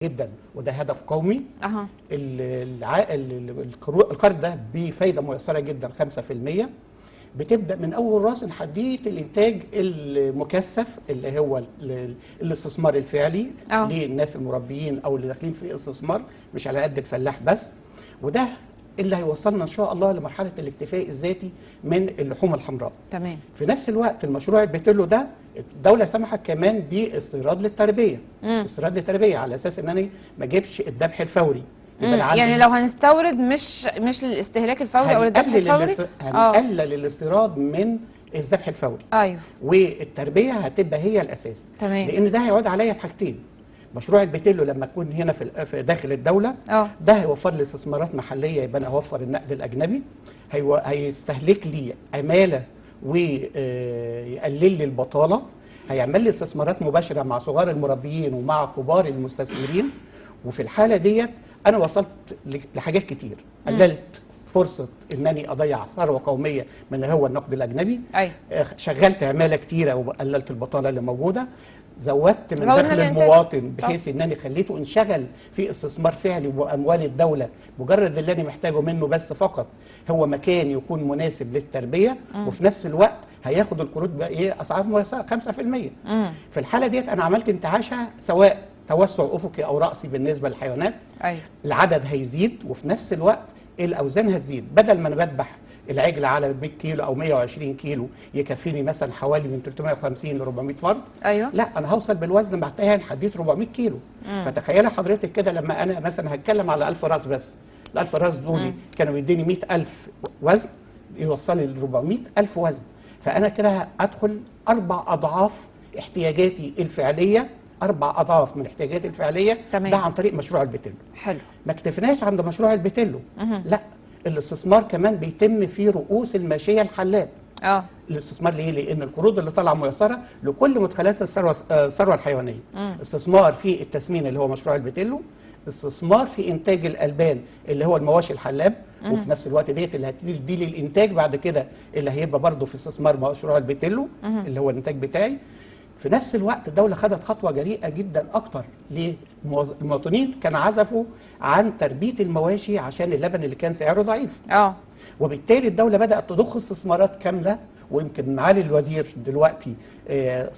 جدا، وده هدف قومي. اها. القرض ده بفايده ميسرة جدا 5%، بتبدا من اول راس لحديه الانتاج المكثف اللي هو الاستثمار الفعلي للناس المربيين او اللي داخلين في استثمار، مش على قد الفلاح بس. وده اللي هيوصلنا ان شاء الله لمرحلة الاكتفاء الذاتي من اللحوم الحمراء. تمام. في نفس الوقت المشروع البتلو ده الدولة سمحت كمان باستيراد للتربية. استيراد للتربية على اساس ان انا ما اجيبش الذبح الفوري. يعني لو هنستورد مش للاستهلاك الفوري او للذبح الفوري، هنقلل الاستيراد من الذبح الفوري. ايوه. والتربية هتبقى هي الاساس. تمام. لان ده هيعود عليا بحاجتين. مشروع البتلو لما يكون هنا في داخل الدولة، ده هيوفر لي استثمارات محليه، يبقى انا هوفر النقد الاجنبي، هيستهلك لي عماله ويقلل لي البطالة، هيعمل لي استثمارات مباشرة مع صغار المربيين ومع كبار المستثمرين. وفي الحالة ديت انا وصلت لحاجات كتير. قللت فرصة انني اضيع ثروة قومية من هو النقد الاجنبي. أيوة. شغلت عماله كتيرة وقللت البطالة اللي موجودة، زودت من دخل المواطن بحيث انني خليته انشغل في استثمار فعلي واموال الدولة، مجرد اللي انا محتاجه منه بس فقط هو مكان يكون مناسب للتربية. وفي نفس الوقت هياخد القروض بايه؟ اسعار ميسرة 5%. في الحالة ديت انا عملت انتعاشه سواء توسع افقي او راسي بالنسبة للحيوانات. أيوة. العدد هيزيد وفي نفس الوقت الاوزان هتزيد. بدل ما انا بذبح العجل على 100 كيلو او 120 كيلو يكفيني مثلا حوالي من 350 ل 400 فرد. ايوه. لا، انا هوصل بالوزن بعدها لحديت 400 كيلو. فتخيلي حضرتك كده لما انا مثلا هتكلم على 1000 راس بس، ال 1000 راس دول كانوا يديني 100000 وزن، يوصلني ل 400000 وزن. فانا كده هدخل 4 اضعاف احتياجاتي الفعلية، 4 اضعاف من احتياجاتي الفعلية. تمام. ده عن طريق مشروع البتلو. حلو. ما اكتفناش عند مشروع البتلو. لا، الاستثمار كمان بيتم في رؤوس الماشية الحلاب. الاستثمار ليه؟ لان القروض اللي طالعه ميسرة لكل مدخلات الثروة الحيوانية. استثمار في التسمين اللي هو مشروع البتلو، استثمار في انتاج الالبان اللي هو المواشي الحلاب، وفي نفس الوقت ديت اللي هتدي لي الانتاج بعد كده اللي هيبقى برضه في استثمار مشروع البتلو اللي هو الانتاج بتاعي. في نفس الوقت الدولة خدت خطوة جريئة جدا أكتر. ليه؟ المواطنين كانوا عزفوا عن تربية المواشي عشان اللبن اللي كان سعره ضعيف. وبالتالي الدولة بدأت تضخ استثمارات كاملة، ويمكن معالي الوزير دلوقتي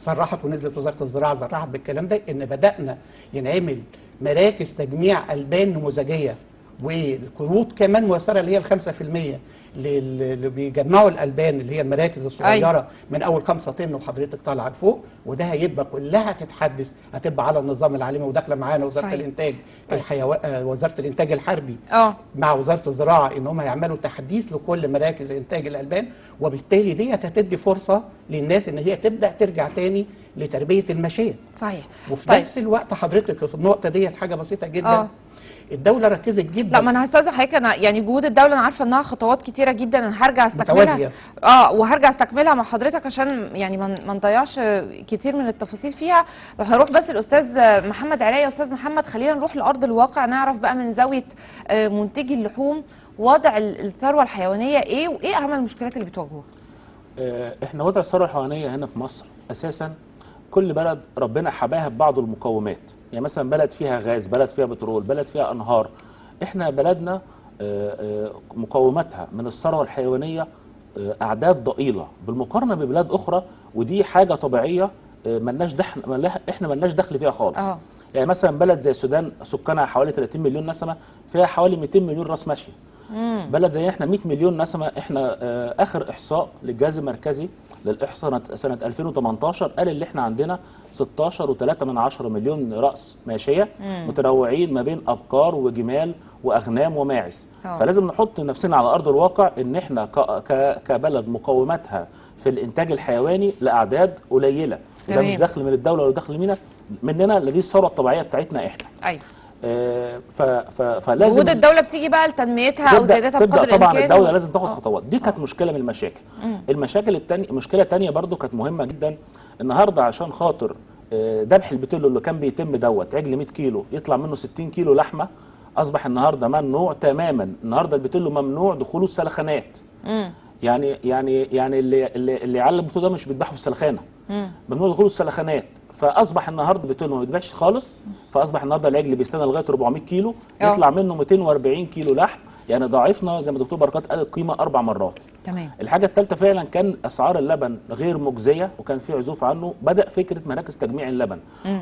صرحت ونزلت وزارة الزراعة صرحت بالكلام ده، إن بدأنا ينعمل مراكز تجميع ألبان نموذجية والقروض كمان ميسرة اللي هي ال 5% اللي بيجمعوا الالبان اللي هي المراكز الصغيرة. أيوة. من اول 5 طن وحضرتك طالعه لفوق، وده هيبقى كلها تتحدث، هتبقى على النظام العالمي وداخله معانا وزارة صحيح. الانتاج. طيب. وزارة الانتاج الحربي مع وزارة الزراعة ان هم هيعملوا تحديث لكل مراكز انتاج الالبان، وبالتالي ديت هتدي فرصة للناس ان هي تبدا ترجع تاني لتربية الماشية. صحيح. وفي طيب. نفس الوقت حضرتك في النقطة ديت حاجة بسيطة جدا. الدولة ركزت جدا. لا، ما انا هستاذن حضرتك، انا يعني جهود الدولة انا عارفه انها خطوات كتيرة جدا، انا هرجع استكملها. وهرجع استكملها مع حضرتك عشان يعني ما نضيعش كتير من التفاصيل فيها. هروح بس الاستاذ محمد علاء. استاذ محمد، خلينا نروح لارض الواقع، نعرف بقى من زاوية منتجي اللحوم وضع الثروة الحيوانية ايه، وايه اهم المشكلات اللي بتواجهوها. احنا وضع الثروة الحيوانية هنا في مصر اساسا كل بلد ربنا حباها ببعض المقومات، يعني مثلا بلد فيها غاز، بلد فيها بترول، بلد فيها انهار. احنا بلدنا مقوماتها من الثروة الحيوانية اعداد ضئيلة بالمقارنة ببلاد اخرى، ودي حاجة طبيعية ملناش دخل، احنا ملناش دخل فيها خالص. يعني مثلا بلد زي السودان سكانها حوالي 30 مليون نسمه، فيها حوالي 200 مليون راس ماشية. بلد زي احنا 100 مليون نسمه، احنا اخر احصاء للجهاز المركزي للاحصاء سنة 2018 قال اللي احنا عندنا 16.3 مليون راس ماشية متنوعين ما بين ابقار وجمال واغنام وماعز. فلازم نحط نفسنا على ارض الواقع ان احنا كبلد مقوماتها في الانتاج الحيواني لاعداد قليله، وده مش دخل من الدولة ولا دخل مننا، دي الثروة الطبيعية بتاعتنا احنا. ايوه. فلازم وجود الدولة بتيجي بقى لتنميتها او زيادتها بقدر الامكان. طبعا الدولة لازم تاخد خطوات، دي كانت مشكلة من المشاكل. المشاكل الثانية، مشكلة ثانية برضو كانت مهمة جدا النهارده، عشان خاطر ذبح البتلو اللي كان بيتم دوت عجل 100 كيلو يطلع منه 60 كيلو لحمه، اصبح النهارده ممنوع تماما. النهارده البتلو ممنوع دخوله السلخانات. يعني اللي يعلم البتلو ده مش بيذبحه في السلخانه، ممنوع دخوله السلخانات. فاصبح النهارده بيتلو ما بيتباعش خالص، فاصبح النهارده العجل بيستنى لغاية 400 كيلو يطلع منه 240 كيلو لحم، يعني ضاعفنا زي ما الدكتور بركات قال القيمة 4 مرات. تمام. الحاجة الثالثة فعلا كان اسعار اللبن غير مجزية وكان في عزوف عنه، بدا فكرة مراكز تجميع اللبن.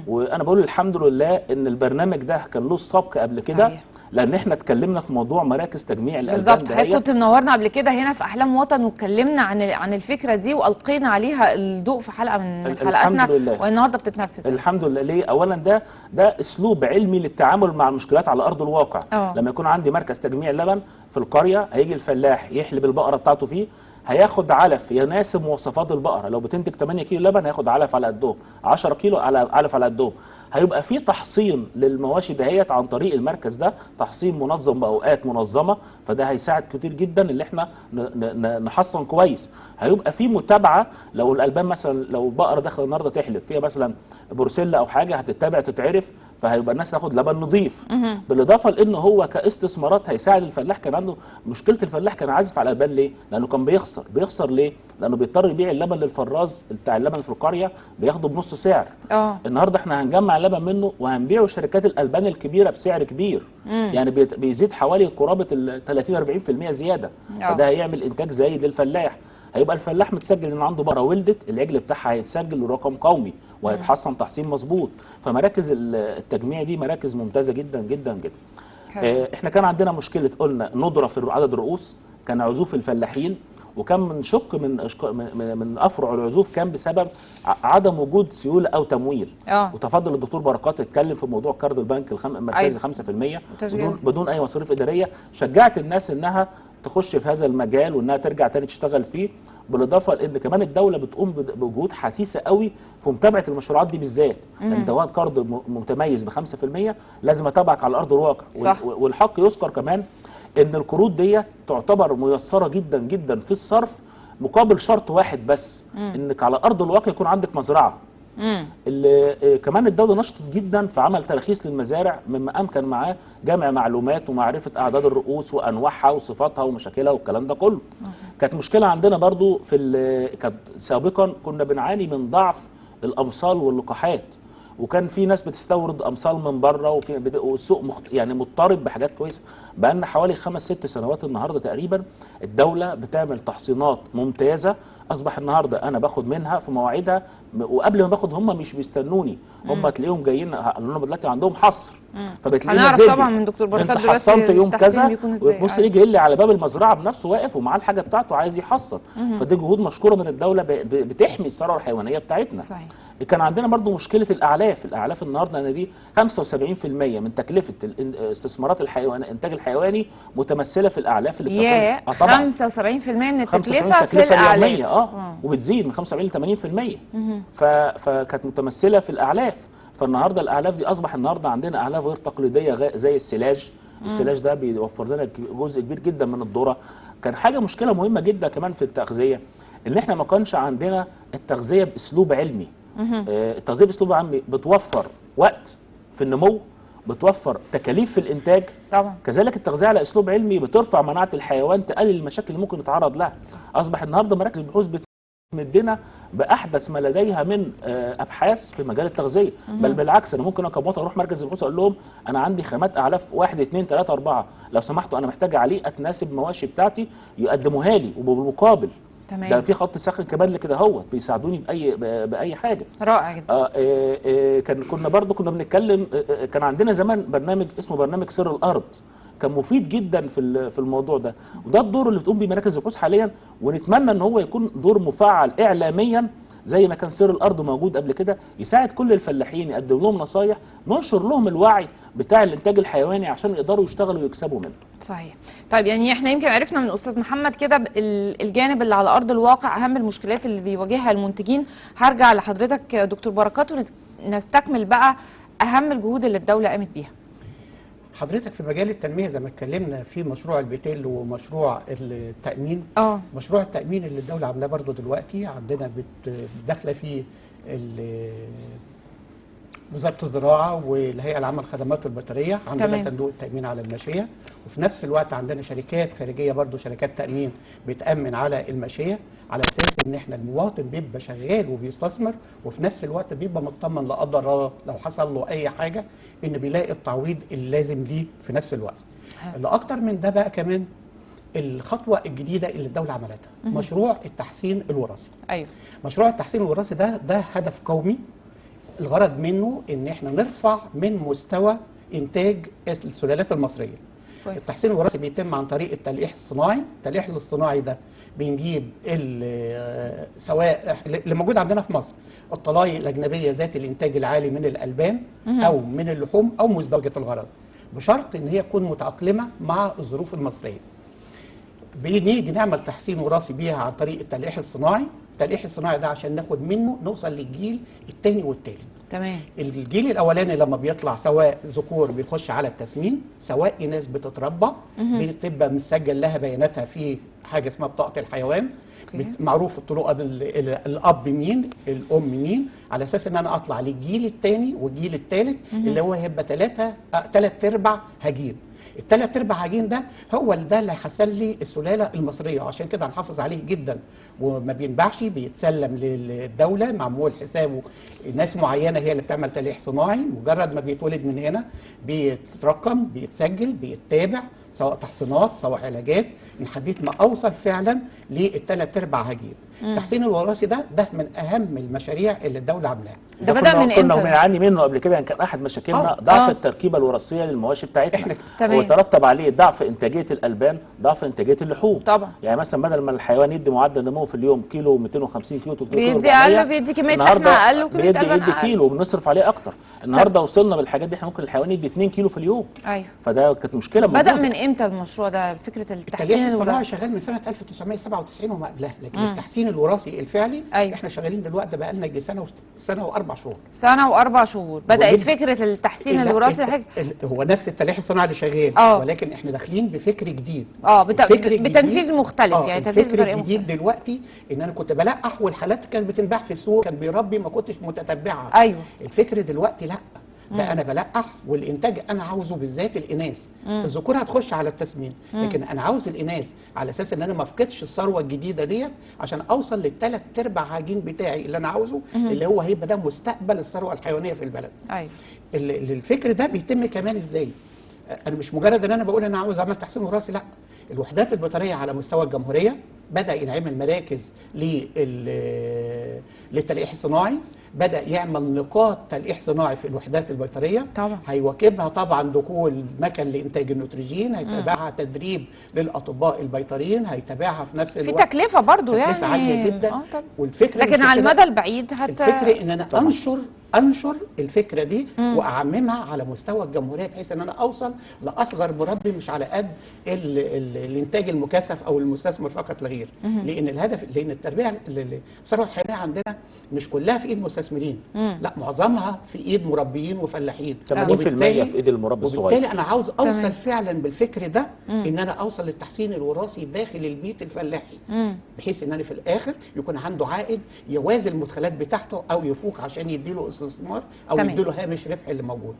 وانا بقول الحمد لله ان البرنامج ده كان له سبق قبل كده، لان احنا اتكلمنا في موضوع مراكز تجميع الالبان. بالظبط، حضرتك كنت منورنا قبل كده هنا في احلام وطن، واتكلمنا عن الفكرة دي والقينا عليها الضوء في حلقة من حلقاتنا، والنهارده بتتنفذ الحمد لله. ليه؟ اولا ده اسلوب علمي للتعامل مع المشكلات على ارض الواقع. لما يكون عندي مركز تجميع لبن في القرية، هيجي الفلاح يحلب البقرة بتاعته فيه، هياخد علف يناسب مواصفات البقرة. لو بتنتج 8 كيلو لبن هياخد علف على قدهم، 10 كيلو علف على قدهم. هيبقى في تحصين للمواشي دهيت عن طريق المركز ده، تحصين منظم باوقات منظمة، فده هيساعد كتير جدا اللي احنا نحصن كويس. هيبقى في متابعه، لو الالبان مثلا لو بقرة داخله النهارده تحلب فيها مثلا بروسيلا او حاجة هتتبع تتعرف، فهيبقى الناس تاخد لبن نظيف. بالاضافة لان هو كاستثمارات هيساعد الفلاح. كان عنده مشكلة، الفلاح كان عازف على الالبان ليه؟ لانه كان بيخسر. بيخسر ليه؟ لانه بيضطر يبيع اللبن للفراز بتاع اللبن في القرية، بياخده بنص سعر. النهارده احنا هنجمع اللبن منه وهنبيعه شركات الالبان الكبيرة بسعر كبير. يعني بيزيد حوالي قرابة 30 40% زيادة. فده هيعمل انتاج زايد للفلاح. هيبقى الفلاح متسجل ان عنده بقرة ولدت، العجل بتاعها هيتسجل له رقم قومي وهيتحصن تحصين مظبوط. فمراكز التجميع دي مراكز ممتازة جدا جدا جدا. احنا كان عندنا مشكلة، قلنا ندره في عدد الرؤوس، كان عزوف الفلاحين، وكان من شق من افرع العزوف كان بسبب عدم وجود سيولة او تمويل. وتفضل الدكتور بركات اتكلم في موضوع قرض البنك المركزي 5% بدون اي مصاريف ادارية. شجعت الناس انها تخش في هذا المجال وانها ترجع تاني تشتغل فيه. بالاضافة لان كمان الدولة بتقوم بجهود حثيثه قوي في متابعه المشروعات دي بالذات. انت واخد قرض متميز ب 5%، لازم اتابعك على ارض الواقع. والحق يذكر كمان ان القروض دي تعتبر ميسرة جدا جدا في الصرف، مقابل شرط واحد بس، انك على ارض الواقع يكون عندك مزرعة. اللي كمان الدولة نشطت جدا في عمل ترخيص للمزارع، مما امكن معاه جمع معلومات ومعرفة اعداد الرؤوس وانواعها وصفاتها ومشاكلها والكلام ده كله. كانت مشكلة عندنا برضو في كانت سابقا كنا بنعاني من ضعف الامصال واللقاحات، وكان في ناس بتستورد امصال من بره، وفي والسوق يعني مضطرب بحاجات كويسة. بقى لنا حوالي 5 6 سنوات النهارده تقريبا الدولة بتعمل تحصينات ممتازة. اصبح النهارده انا باخد منها في مواعيدها، وقبل ما باخد هم مش بيستنوني، هم تلاقيهم جايين لانهم دلوقتي عندهم حصر. فبتلاقيهم هنعرف طبعا من دكتور بركات دلوقتي انت حصنت يوم كذا، وتبص يجي اللي على باب المزرعة بنفسه واقف ومعاه الحاجة بتاعته عايز يحصن. فدي جهود مشكورة من الدولة بتحمي الثروة الحيوانية بتاعتنا. صحيح. كان عندنا برضو مشكلة الاعلاف. الاعلاف النهارده انا دي 75% من تكلفة استثمارات الحيوان الانتاج الحيواني متمثلة في الاعلاف اللي بتاخدها. طبعا 75% من التكلفة في الاعلاف. وبتزيد من 75 ل 80%. فكانت متمثلة في الاعلاف. فالنهارده الاعلاف دي اصبح النهارده عندنا اعلاف غير تقليدية زي السلاج. السلاج ده بيوفر لنا جزء كبير جدا من الذرة. كان حاجة مشكلة مهمة جدا كمان في التغذية، ان احنا ما كانش عندنا التغذية باسلوب علمي. التغذية باسلوب علمي بتوفر وقت في النمو، بتوفر تكاليف في الانتاج طبعا. كذلك التغذية على اسلوب علمي بترفع مناعة الحيوان، تقلل المشاكل اللي ممكن يتعرض لها. اصبح النهارده مراكز البحوث بتمدنا باحدث ما لديها من ابحاث في مجال التغذية. بل بالعكس، انا ممكن كمواطن اروح مركز البحوث اقول لهم انا عندي خامات اعلاف 1 2 3 4، لو سمحتوا انا محتاج عليقه تناسب مواشي بتاعتي، يقدموها لي وبالمقابل. تمام. ده في خط ساخن كمان لكده اهوت بيساعدوني باي حاجة. رائع جدا. كنا برضو كنا بنتكلم، كان عندنا زمان برنامج اسمه برنامج سر الارض، كان مفيد جدا في الموضوع ده، وده الدور اللي بتقوم بيه مراكز البحوث حاليا، ونتمنى ان هو يكون دور مفعل اعلاميا زي ما كان سر الارض موجود قبل كده، يساعد كل الفلاحين، يقدم لهم نصايح، ننشر لهم الوعي بتاع الانتاج الحيواني عشان يقدروا يشتغلوا ويكسبوا منه. صحيح. طيب يعني احنا يمكن عرفنا من استاذ محمد كده الجانب اللي على ارض الواقع، اهم المشكلات اللي بيواجهها المنتجين. هرجع لحضرتك دكتور بركات ونستكمل بقى اهم الجهود اللي الدولة قامت بيها. حضرتك في مجال التنمية زي ما اتكلمنا في مشروع البيتيل ومشروع التامين. مشروع التامين اللي الدولة عاملاه برضو دلوقتي عندنا داخله فيه وزارة الزراعة والهيئة العامة للخدمات البيطريه، عندنا تمام. صندوق التامين على الماشية، وفي نفس الوقت عندنا شركات خارجية برضو، شركات تامين بتامن على الماشية، على اساس ان احنا المواطن بيبقى شغال وبيستثمر، وفي نفس الوقت بيبقى مطمن لا قدر الله لو حصل له اي حاجة ان بيلاقي التعويض اللازم ليه في نفس الوقت. اللي اكتر من ده بقى كمان الخطوة الجديدة اللي الدولة عملتها، مشروع التحسين الوراثي. ايوه، مشروع التحسين الوراثي ده هدف قومي، الغرض منه ان احنا نرفع من مستوى انتاج السلالات المصرية. كويس. التحسين الوراثي بيتم عن طريق التلقيح الصناعي. التلقيح الاصطناعي ده بنجيب سواء اللي موجود عندنا في مصر الطلايق الاجنبية ذات الانتاج العالي من الالبان او من اللحوم او مزدوجة الغرض، بشرط ان هي تكون متاقلمه مع الظروف المصرية. بنيجي نعمل تحسين وراثي بيها عن طريق التلقيح الصناعي. التلقيح الصناعي ده عشان ناخد منه نوصل للجيل الثاني والثالث. تمام. الجيل الاولاني لما بيطلع سواء ذكور بيخش على التسمين، سواء اناث بتتربى، بتبقى مسجل لها بياناتها في حاجة اسمها بطاقة الحيوان، معروف الطرق الاب مين الام مين، على اساس ان انا اطلع للجيل الثاني والجيل الثالث اللي هو هيبقى 3/4 هجين. الثلاث ارباع عجين ده هو ده اللي هيحسن لي السلالة المصرية، عشان كده هنحافظ عليه جدا وما بينباعش، بيتسلم للدولة معمول حسابه، ناس معينة هي اللي بتعمل تلقيح صناعي، مجرد ما بيتولد من هنا بيترقم بيتسجل بيتابع، سواء تحصينات سواء علاجات، لحد ما اوصل فعلا للثلاث ارباع هجين. التحسين الوراثي ده من اهم المشاريع اللي الدولة عاملاها. ده بدا من امتى؟ كنا بنعاني منه قبل كده، يعني كان احد مشاكلنا ضعف التركيبة الوراثية للمواشي بتاعتنا، وترتب عليه ضعف انتاجية الالبان، ضعف انتاجية اللحوم. طبعا. يعني مثلا بدل ما الحيوان يدي معدل نمو في اليوم كيلو 250 كيلو 300 بيدي اقل، بيدي كمية لحمه اقل وكمية البان اقل، بيدي كيلو وبنصرف عليه اكتر. النهارده وصلنا بالحاجات دي احنا ممكن الحيوان يدي 2 كيلو في اليوم. ايوه. فده كانت مشكلة موجودة. بدا من امتى المشروع ده، فكرة التحسين الوراثي؟ شغال من سنة 1997 وما قبلها، لكن التحسين الوراثي الفعلي احنا شغالين دلوقتي بقى لنا سنة واربع شهور. سنة واربع شهور بدات فكرة التحسين الوراثي. هو نفس التلقيح الصناعي اللي شغال، ولكن احنا داخلين بفكر جديد، بتنفيذ مختلف، يعني تنفيذ بطريقة مختلفة. الجديد دلوقتي ان انا كنت بلقح والحالات كانت بتنباع في السوق، كان بيربي ما كنتش متتبعها. ايوه. الفكر دلوقتي لا، ده انا بلقح والانتاج انا عاوزه بالذات الاناث. الذكور هتخش على التسمين، لكن انا عاوز الاناث على اساس ان انا ما افقدش الثروة الجديدة ديت، عشان اوصل للثلاث ارباع عجين بتاعي اللي انا عاوزه، اللي هو هيبقى ده مستقبل الثروة الحيوانية في البلد. ايوه. الفكر ده بيتم كمان ازاي؟ انا مش مجرد ان انا بقول انا عاوز اعمل تحسين وراثي، لا، الوحدات البيطريه على مستوى الجمهورية بدا ينعمل مراكز للتلقيح الصناعي، بدأ يعمل نقاط تلقيح صناعي في الوحدات البيطرية. طبعا. هيواكبها طبعا دخول مكن لإنتاج النيتروجين، هيتابعها تدريب للأطباء البيطريين، هيتابعها في نفس الوقت في تكلفة برضو، يعني تكلفة عالية جدا. والفكرة لكن على المدى البعيد الفكرة إن أنا طبعا أنشر الفكرة دي وأعممها على مستوى الجمهورية، بحيث إن أنا أوصل لأصغر مربي، مش على قد الإنتاج المكثف أو المستثمر فقط لا غير. لأن الهدف، لأن التربية الثروة الحيوانية عندنا مش كلها في إيد مستثمرين، لا، معظمها في إيد مربيين وفلاحين. 80% في إيد المربي الصغير. وبالتالي أنا عاوز أوصل فعلا بالفكر ده إن أنا أوصل للتحسين الوراثي داخل البيت الفلاحي، بحيث إن أنا في الآخر يكون عنده عائد يوازي المدخلات بتاعته أو يفوق عشان يديله استثمار او يديله هامش ربح اللي موجود.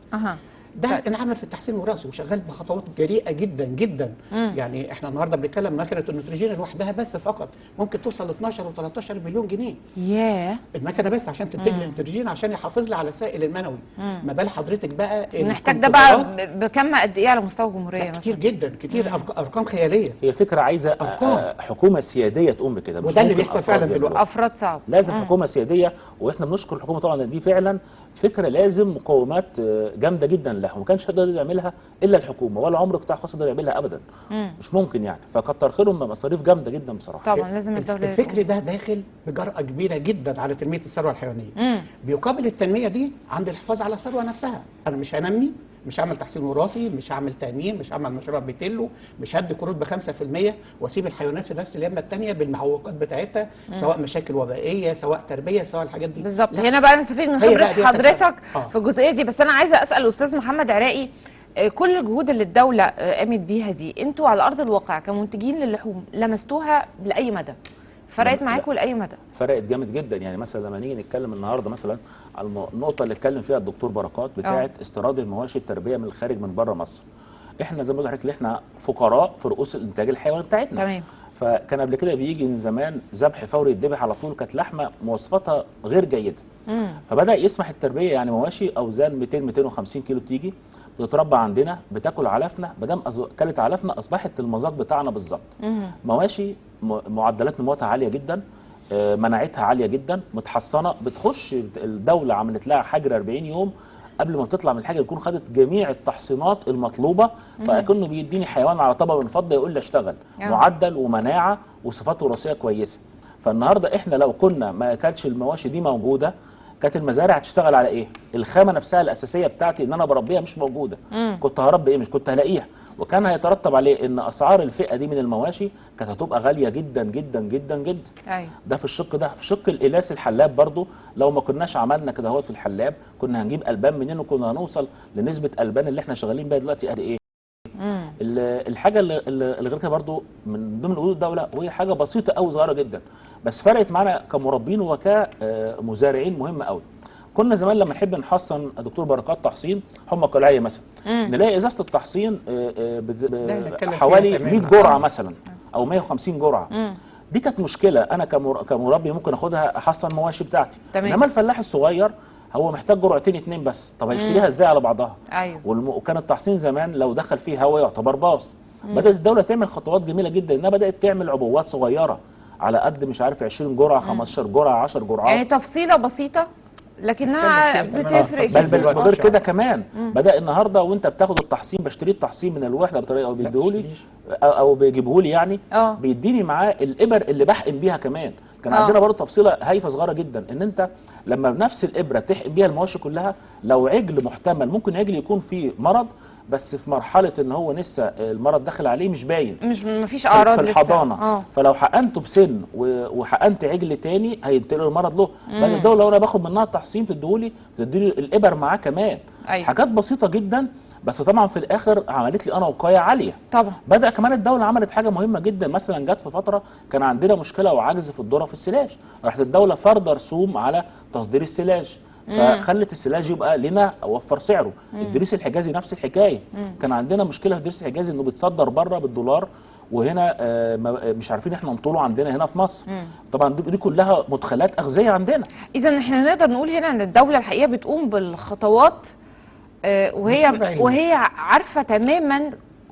ده انعمل في التحسين الوراثي وشغال بخطوات جريئة جدا جدا. يعني احنا النهارده بنتكلم مكنه النيتروجين لوحدها بس فقط ممكن توصل ل 12 و13 مليون جنيه. ياه، المكنه بس عشان تنتج النيتروجين عشان يحافظ لي على السائل المنوي. ما بال حضرتك بقى نحتاج ده بقى بكم قد ايه على مستوى الجمهورية؟ كتير جدا، كتير، ارقام خيالية. هي فكرة عايزه حكومة سيادية تقوم بكده، وده اللي بيحصل فعلا دلوقتي. افراد صعب، لازم حكومة سيادية، واحنا بنشكر الحكومة طبعا، دي فعلا فكرة لازم مقومات جامدة جدا لها، وما كانش يقدر يعملها الا الحكومة، ولا عمر قطاع خاص يقدر يعملها ابدا. مش ممكن يعني، فكتر خيرهم بمصاريف جامدة جدا بصراحة. طبعا لازم الدولة. الفكر ده داخل بجرأه كبيرة جدا على تنمية الثروة الحيوانية. بيقابل التنمية دي عند الحفاظ على الثروة نفسها. انا مش هنمي، مش هعمل تحسين وراثي، مش هعمل تامين، مش هعمل مشروع بيتلو، مش هدي قروض ب 5% واسيب الحيوانات في نفس اليمه الثانية بالمعوقات بتاعتها، سواء مشاكل وبائيه، سواء تربيه، سواء الحاجات دي. بالظبط. هنا بقى نستفيد من خبره حضرتك في الجزئية دي. بس انا عايزه اسال استاذ محمد عراقي، كل الجهود اللي الدولة قامت بيها دي، انتوا على ارض الواقع كمنتجين للحوم لمستوها لاي مدى؟ فرقت معاكم لاي مدى؟ فرقت جامد جدا. يعني مثلا لما نيجي نتكلم النهارده مثلا على النقطة اللي اتكلم فيها الدكتور بركات بتاعه استيراد المواشي التربية من الخارج من بره مصر. احنا زي ما بقول لحضرتك احنا فقراء في رؤوس الانتاج الحيواني بتاعتنا. تمام. فكان قبل كده بيجي من زمان ذبح فوري يتذبح على طول، كانت لحمه مواصفاتها غير جيدة. فبدا يسمح التربية، يعني مواشي اوزان 200 250 كيلو بتيجي بتتربى عندنا، بتاكل علفنا، ما دام اكلت علفنا اصبحت المذاق بتاعنا بالظبط. مواشي معدلات نموتها عالية جدا، مناعتها عالية جدا، متحصنه، بتخش الدولة عملت لها حجر 40 يوم قبل ما تطلع من الحاجة يكون خدت جميع التحصينات المطلوبة. فاكنه بيديني حيوان على طبق من فضة يقول لي اشتغل، معدل ومناعه وصفات وراثية كويسة. فالنهارده احنا لو كنا ما كانتش المواشي دي موجودة كانت المزارع هتشتغل على ايه؟ الخامة نفسها الاساسية بتاعتي ان انا بربيها مش موجودة. كنت هربي ايه؟ مش كنت هلاقيها. وكان هيترتب عليه ان اسعار الفئة دي من المواشي كانت هتبقى غالية جدا جدا جدا جدا. أيوة. ده في الشق ده. في شق القلاس الحلاب برضو لو ما كناش عملنا كده اهوت في الحلاب كنا هنجيب البان منين، وكنا هنوصل لنسبه البان اللي احنا شغالين بيها دلوقتي قد ايه. الحاجة اللي غير كده برضو من ضمن قيود الدولة، وهي حاجة بسيطة قوي صغيرة جدا بس فرقت معانا كمربين وكمزارعين مهمة قوي. كنا زمان لما نحب نحصن دكتور بركات تحصين حمى قلعيه مثلا، نلاقي ازازة التحصين حوالي 100 جرعة مثلا او 150 جرعة. دي كانت مشكلة، انا كمربي ممكن اخدها احصن مواشي بتاعتي، انما الفلاح الصغير هو محتاج جرعتين اتنين بس، طب هيشتريها ازاي على بعضها؟ ايوه. وكان التحصين زمان لو دخل فيه هواء يعتبر باص. بدات الدولة تعمل خطوات جميلة جدا، انها بدات تعمل عبوات صغيرة على قد مش عارف 20 جرعة 15 جرعة 10 جرعات، يعني تفصيله بسيطة لكنها بتفرق. بل غير كده كمان بدا النهارده وانت بتاخد التحصين، بشتري التحصين من الوحدة بطريقة او بيديهولي او بيجيبهولي، يعني بيديني معاه الابر اللي بحقن بيها كمان. كان عندنا برضه تفصيله هايفة صغيرة جدا، ان انت لما بنفس الابره تحقن بيها المواشي كلها، لو عجل محتمل ممكن عجل يكون فيه مرض بس في مرحلة ان هو لسه المرض داخل عليه مش باين، مش مفيش اعراض في الحضانة، فلو حقنته بسن وحقنت عجل تاني هينتقل المرض له. بل الدولة لو انا باخد منها التحصين تديهولي، تديلي الابر معاه كمان. أيوة. حاجات بسيطة جدا بس طبعا في الاخر عملت لي انا وقاية عالية. طبعا. بدا كمان الدولة عملت حاجة مهمة جدا، مثلا جت في فترة كان عندنا مشكلة وعجز في الذرة في السلاج، راحت الدولة فرض رسوم على تصدير السلاج، فخلت السلاج يبقى لنا وفر سعره. الدريس الحجازي نفس الحكاية، كان عندنا مشكلة في الدريس الحجازي انه بيتصدر بره بالدولار وهنا مش عارفين احنا نطوله عندنا هنا في مصر. طبعا دي كلها مدخلات اغذيه عندنا. اذا احنا نقدر نقول هنا ان الدولة الحقيقة بتقوم بالخطوات وهي عارفه تماما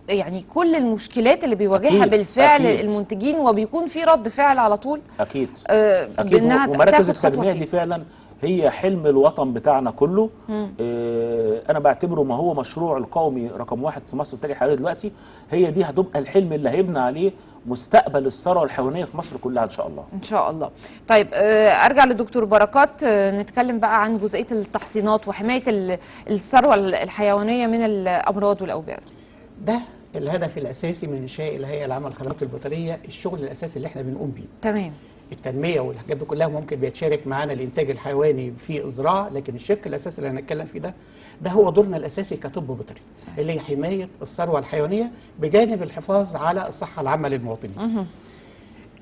يعني كل المشكلات اللي بيواجهها بالفعل. أكيد. المنتجين، وبيكون في رد فعل على طول. اكيد. اكيد. ومراكز التجميع دي فعلا هي حلم الوطن بتاعنا كله. انا بعتبره ما هو مشروع القومي رقم 1 في مصر التاجر الحيواني دلوقتي، هي دي هتبقى الحلم اللي هيبنى عليه مستقبل الثروة الحيوانية في مصر كلها ان شاء الله. ان شاء الله. طيب ارجع للدكتور بركات، نتكلم بقى عن جزئية التحصينات وحماية الثروة الحيوانية من الامراض والاوبئه. ده الهدف الاساسي من انشاء الهيئة العامة للخدمات البيطريه، الشغل الاساسي اللي احنا بنقوم بيه. تمام. التنمية والحاجات دي كلها ممكن بيتشارك معانا الانتاج الحيواني في الزراعة، لكن الشق الاساسي اللي هنتكلم فيه ده هو دورنا الاساسي كطب بيطري، اللي هي حماية الثروة الحيوانية بجانب الحفاظ على الصحة العامة للمواطنين.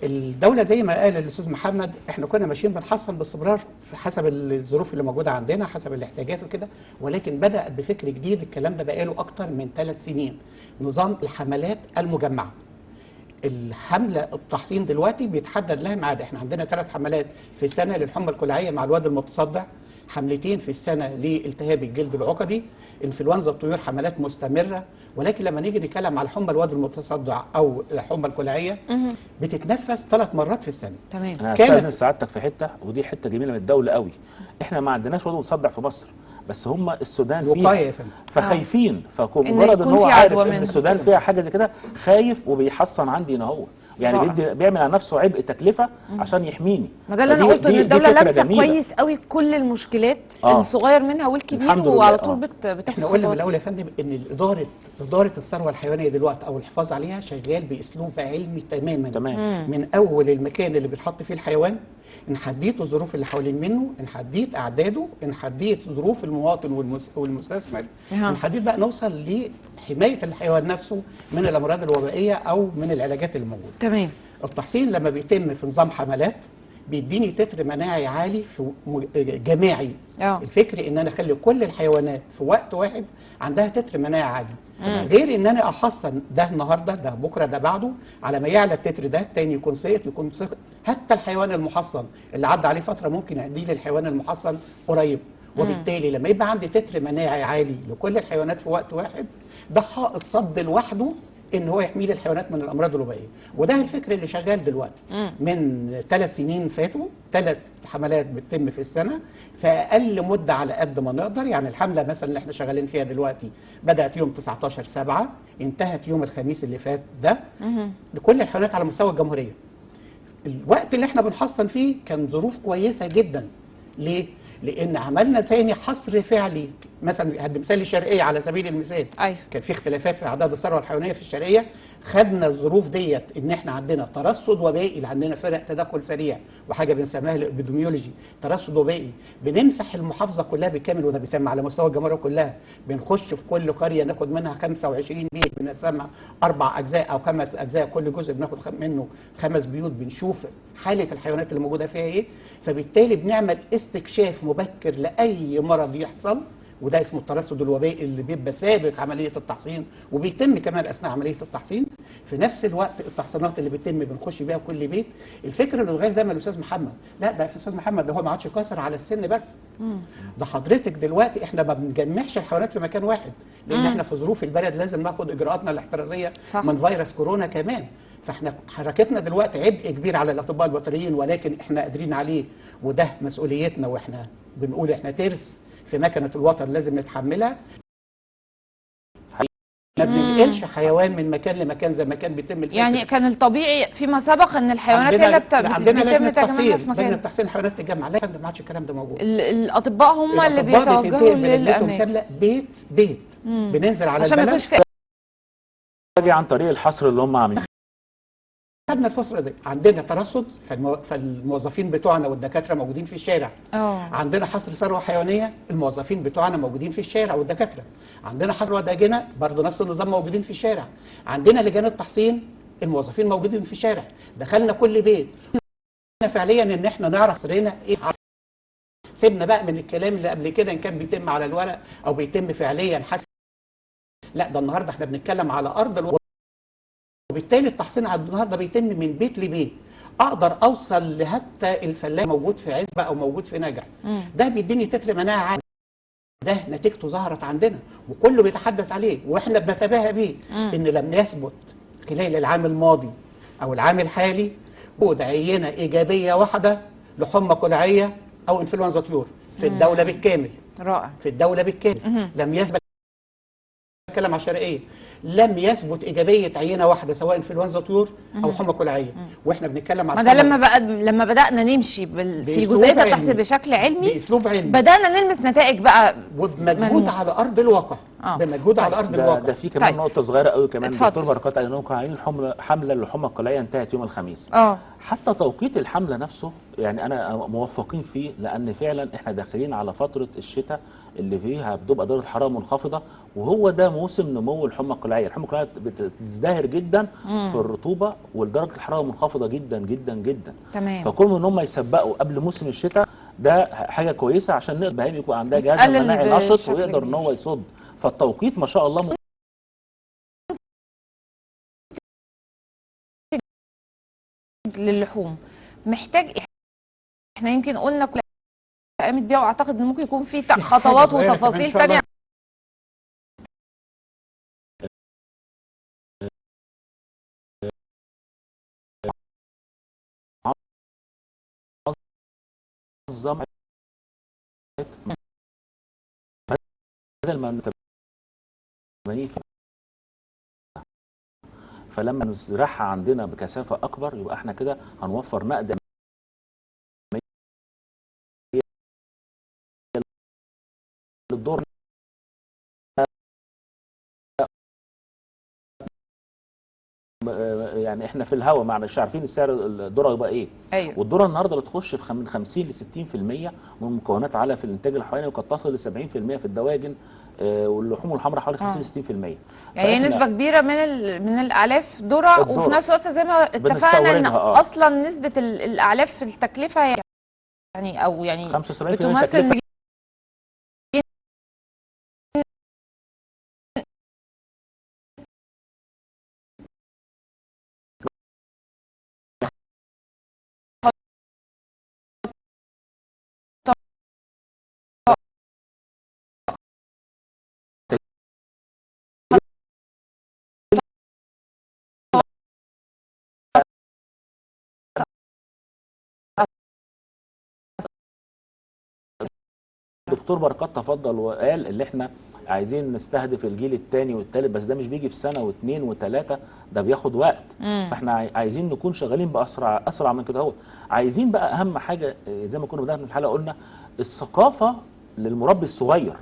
الدولة زي ما قال الاستاذ محمد احنا كنا ماشيين بنحصن باستمرار حسب الظروف اللي موجودة عندنا، حسب الاحتياجات وكده، ولكن بدات بفكر جديد. الكلام ده بقاله اكتر من 3 سنين، نظام الحملات المجمعة. الحملة التحصين دلوقتي بيتحدد لها ميعاد، احنا عندنا 3 حملات في السنة للحمى القلعيه مع الواد المتصدع، حملتين في السنة لالتهاب الجلد العقدي، انفلونزا الطيور حملات مستمرة. ولكن لما نيجي نتكلم على حمى الواد المتصدع او الحمى القلعيه بتتنفذ 3 مرات في السنة. تمام. انا هستأذن سعادتك في حتة، ودي حتة جميلة من الدولة قوي. احنا ما عندناش واد متصدع في مصر، بس هم السودان فيها، فخايفين، فمجرد ان هو عارف ان السودان فيها حاجة زي كده خايف وبيحصن عندي هنا هو، يعني بيعمل على نفسه عبء تكلفة عشان يحميني. ما ده اللي انا قلته، ان الدولة لابسه كويس قوي كل المشكلات الصغير منها والكبير، وعلى طول بتاخد. احنا قلنا من الاول يا فندم ان ادارة الثروة الحيوانية دلوقتي او الحفاظ عليها شغال باسلوب علمي تماما. تمام. من اول المكان اللي بيتحط فيه الحيوان، ان حديت الظروف اللي حوالين منه، ان حديت اعداده، ان حديت ظروف المواطن والمستثمر، ان حديت بقى نوصل لحماية الحيوان نفسه من الامراض الوبائيه او من العلاجات اللي موجودة. تمام. التحصين لما بيتم في نظام حملات بيديني تتر مناعي عالي في جماعي. الفكر ان انا اخلي كل الحيوانات في وقت واحد عندها تتر مناعي عالي. غير ان انا احصن ده النهارده، ده بكره، ده بعده، على ما يعلى التتر ده تاني يكون سقط يكون سقط. حتى الحيوان المحصن اللي عدى عليه فترة ممكن يعديه للحيوان المحصن قريب. وبالتالي لما يبقى عندي تتر مناعي عالي لكل الحيوانات في وقت واحد، ده حائط صد لوحده ان هو يحمي الحيوانات من الامراض الوبائيه. وده الفكر اللي شغال دلوقتي. من 3 سنين فاتوا 3 حملات بتتم في السنة في اقل مده على قد ما نقدر. يعني الحملة مثلا اللي احنا شغالين فيها دلوقتي بدات يوم 19/7 انتهت يوم الخميس اللي فات ده، لكل الحيوانات على مستوى الجمهورية. الوقت اللي احنا بنحصن فيه كان ظروف كويسة جدا. ليه؟ لان عملنا ثاني حصر فعلي. مثلا هدي مثال الشرقية على سبيل المثال. أيوه. كان في اختلافات في اعداد الثروة الحيوانية في الشرقية. خدنا الظروف ديت ان احنا عندنا ترصد وبائي، اللي عندنا فرق تدخل سريع وحاجه بنسميها ال epidemiology، ترصد وبائي، بنمسح المحافظة كلها بالكامل، وده بيتم على مستوى الجمهورية كلها. بنخش في كل قرية ناخد منها 25 بيت، بنقسمها 4 اجزاء او 5 اجزاء، كل جزء بناخد منه 5 بيوت، بنشوف حاله الحيوانات اللي موجودة فيها ايه. فبالتالي بنعمل استكشاف مبكر لاي مرض يحصل، وده اسمه الترصد الوبائي اللي بيبقى سابق عملية التحصين وبيتم كمان اثناء عملية التحصين. في نفس الوقت التحصينات اللي بتتم بنخش بيها كل بيت. الفكر اللي غير زي ما الاستاذ محمد، لا ده الاستاذ محمد ده هو ما عادش قاصر على السن بس. ده حضرتك دلوقتي احنا ما بنجمعش الحيوانات في مكان واحد، لان احنا في ظروف البلد لازم ناخد اجراءاتنا الاحترازية من فيروس كورونا كمان. فاحنا حركتنا دلوقتي عبء كبير على الاطباء البيطريين، ولكن احنا قادرين عليه، وده مسؤوليتنا، واحنا بنقول احنا ترس في مكنة الوطن لازم نتحملها. ما بننقلش حيوان من مكان لمكان زي ما كان بيتم. يعني كان الطبيعي فيما سبق ان الحيوانات هي اللي بتتم تجمعها في مكان، لجنة تحصين الحيوانات تتجمع، لكن ما عادش الكلام ده موجود. الاطباء هم اللي بيتوجهوا للاماكن بيت بيت. بننزل على عشان ما يكونش في عن طريق الحصر اللي هم عاملينه. خدنا الفرصة دي، عندنا ترصد، فالموظفين بتوعنا والدكاتره موجودين في الشارع. عندنا حصر ثروة حيوانية، الموظفين بتوعنا موجودين في الشارع والدكاتره. عندنا حصر داجنه برضه نفس النظام موجودين في الشارع. عندنا لجان التحصين، الموظفين موجودين في الشارع. دخلنا كل بيت فعليا ان احنا نعرف سرنا ايه. سيبنا بقى من الكلام اللي قبل كده ان كان بيتم على الورق او بيتم فعليا حسب، لا ده النهارده احنا بنتكلم على ارض الواقع. وبالتالي التحصين على النهارده بيتم من بيت لبيت. اقدر اوصل لحتى الفلاح موجود في عزبه او موجود في نجع. ده بيديني تتر مناعة عالي. ده نتيجته ظهرت عندنا وكله بيتحدث عليه واحنا بنتباهى بيه، ان لم يثبت خلال العام الماضي او العام الحالي وجود عينه ايجابية واحدة لحمى قلعيه او انفلونزا طيور في الدولة بالكامل. رائع. في الدولة بالكامل لم يثبت. بتكلم على الشرقية، لم يثبت ايجابية عينه واحدة سواء انفلونزا طيور او حمى قلعيه. واحنا بنتكلم على ما ده لما بدانا نمشي في جزئية التحصيل بشكل علمي، باسلوب علمي، بدانا نلمس نتائج بقى وبمجهود على ارض الواقع. بمجهود على ارض الواقع. ده في كمان نقطة صغيرة قوي كمان. دكتور بركات قال انهم كانوا عاملين حمله للحمى القلعيه انتهت يوم الخميس. حتى توقيت الحملة نفسه يعني انا موفقين فيه، لان فعلا احنا داخلين على فترة الشتاء اللي فيها بتبقى درجه الحرارة منخفضة، وهو ده موسم نمو الحمى القلعيه. الحمى القلعيه بتزدهر جدا في الرطوبة ودرجة الحرارة منخفضة جدا جدا جدا. تمام. فكون ان هم يسبقوا قبل موسم الشتاء ده حاجة كويسة عشان نقدر البهائم يكون عندها جهاز مناعي نشط ويقدر ان هو يصد. فالتوقيت ما شاء الله للحوم محتاج. احنا يمكن قلنا كل قامت بيها، واعتقد ان ممكن يكون في خطوات وتفاصيل ثانية. بدل ما 80، فلما نزرعها عندنا بكثافة اكبر يبقى احنا كده هنوفر نقد للدور. يعني احنا في الهوا مش عارفين السعر الذرة يبقى ايه. أيوة. والذرة النهارده بتخش في من 50 ل 60% من مكونات علف الانتاج الحيواني، وقد تصل ل 70% في الدواجن واللحوم الحمراء حوالي 65%. يعني نسبه كبيرة من الاعلاف ذره، وفي نفس الوقت زي ما اتفقنا ان اصلا نسبه الاعلاف في التكلفة يعني او يعني 75% بتمثل دكتور بركات تفضل وقال اللي احنا عايزين نستهدف الجيل الثاني والثالث، بس ده مش بيجي في سنة واثنين وثلاثة، ده بياخد وقت. فاحنا عايزين نكون شغالين باسرع اسرع من كده اهوت. عايزين بقى اهم حاجة زي ما كنا بدأنا الحلقة قلنا الثقافة للمربي الصغير.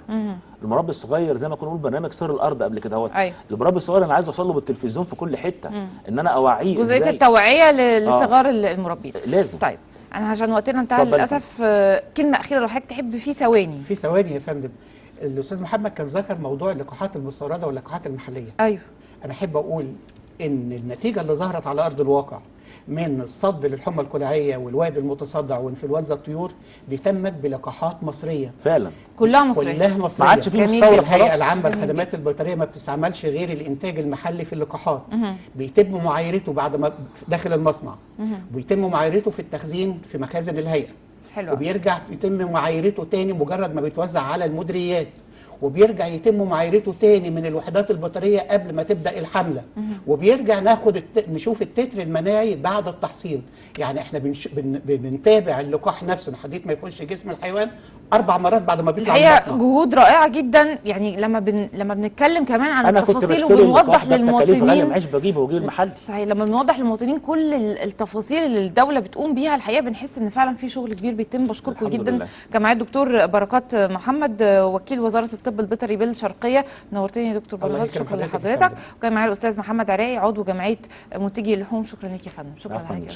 المربي الصغير زي ما كنا بنقول برنامج سر الارض قبل كده اهوت. أيوه. المربي الصغير انا عايز اوصل له بالتلفزيون في كل حتة، ان انا اوعيه جزئية التوعية لصغار المربين لازم. طيب انا عشان وقتنا انتهى للاسف، كلمة اخيرة لو حضرتك تحب في ثواني. في ثواني يا فندم. الاستاذ محمد كان ذكر موضوع اللقاحات المستورده واللقاحات المحلية. ايوه. انا احب اقول ان النتيجة اللي ظهرت على ارض الواقع من الصد للحمى القلاعيه والواد المتصدع وانفلونزا الطيور دي تمت بلقاحات مصرية. فعلا كلها مصرية، كلها مصرية، ما عادش في مستورد. الهيئة العامة للخدمات البيطريه ما بتستعملش غير الانتاج المحلي في اللقاحات. بيتم معايرته بعد ما داخل المصنع، وبيتم معايرته في التخزين في مخازن الهيئة. حلو. وبيرجع يتم معايرته تاني مجرد ما بيتوزع على المديريات، وبيرجع يتم معايرته تاني من الوحدات البيطريه قبل ما تبدا الحملة، وبيرجع ناخد نشوف التتر المناعي بعد التحصين. يعني احنا بنتابع اللقاح نفسه لحد ما يخش جسم الحيوان 4 مرات بعد ما بيطلع. الحقيقة جهود رائعة جدا. يعني لما بنتكلم كمان عن التفاصيل وبنوضح للمواطنين، انا كنت بجيبه واجيب المحل. صحيح، لما بنوضح للمواطنين كل التفاصيل اللي الدولة بتقوم بيها الحقيقة بنحس ان فعلا في شغل كبير بيتم. بشكركم جدا. كان معايا الدكتور بركات محمد وكيل وزارة الطب البيطري بالشرقيه. نورتني يا دكتور بركات، شكرا لحضرتك. وكان معايا الاستاذ محمد عراقي عضو جمعية منتجي اللحوم. شكرا لك يا فندم. شكرا لحضرتك،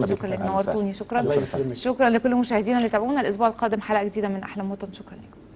شكرا لك، نورتوني. شكرا، شكرا لكل مشاهدينا اللي تابعونا. الاسبوع القادم حلقة جديدة من احلام وطن. شكرا لكم.